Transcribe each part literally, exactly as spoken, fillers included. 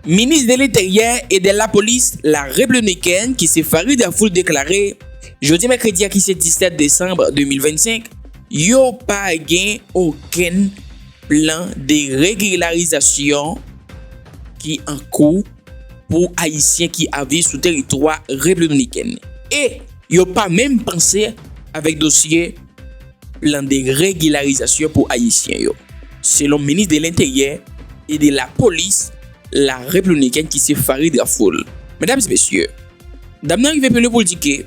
Minis de Lenteryè e de Lapolis la Repiblikèn ki se Farid Rafoul deklare jodi mèkredi a ki se disèt desanm de mil vennsenk, yo pa gen okenn plan de regilarizasyon ki an kou pou Ayisyen ki ap viv sou teritwa Repiblik Dominikèn. E yo pa menm panse avèk dosye plan de regilarizasyon pou Ayisyen yo, selon minis de Lenteryè e de Lapolis la Repiblik Dominikèn ki se Farid Rafoul. Medam e mesye, dam nan rive pi lwen pou l di ke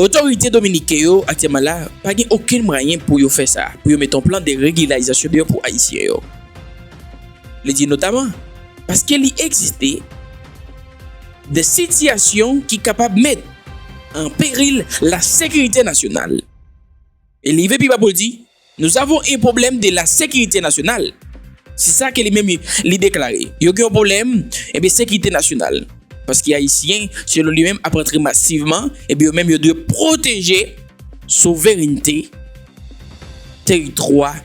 otorite dominiken yo aktyèlman la pa gen okenn mwayen pou yo fè sa, pou yo mete yon plan de regilarizasyon deyò pou Ayisyen yo. Li di notaman paske li egziste de sitiyasyon ki kapab met an peril la sekirite nasyonal. E li rive pi ba pou l di, nous avons un problème de la sécurité nationale. Se sa ke li menm li deklare. Yo gen yon pwoblèm, ebyen, sekirite nasyonal. Paske Ayisyen, selon li menm, ap rantre masivman, ebyen, yo menm, yo dwe pwoteje souverènte teritwa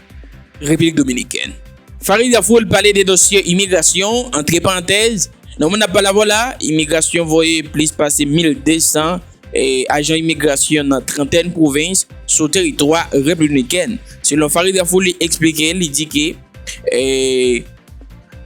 Repiblik Dominikèn. Farid Rafoul pale de dosye imigrasyon, antre parantèz, nan moman n ap pale avè w la, imigrasyon voye plis pase mil de san e, ajan imigrasyon nan trantèn pwovens sou teritwa Repiblik Dominikèn. Selon Farid Rafoul, li eksplike, li di ke, e,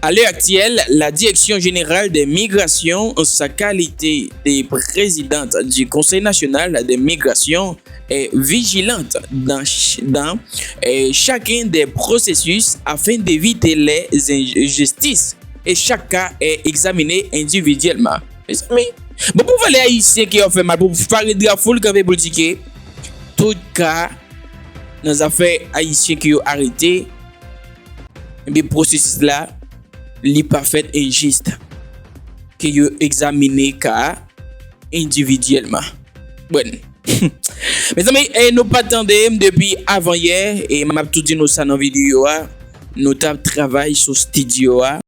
à l'heure actuelle, la Direction Générale des Migrations, en sa qualité de présidente du Conseil National des Migrations, est vigilante dans, ch- dans, euh, chacun des processus afin d'éviter les injustices. Et chaque cas est examiné individuellement. Mezanmi, bon, pou valè ayisyen ke yo fè mal, pou Farid Rafoul kanpe pou l di ke tout ka nan zafè ayisyen ke yo arete, ebyen, pwosesis la, li pa fèt enjis, ke yo egzamine ka a endividyèlman. Bon. Mezanmi, e nou pa tande m depi avanyè, e m ap tou di nou sa nan videyo a, nou t ap travay sou estidyo a.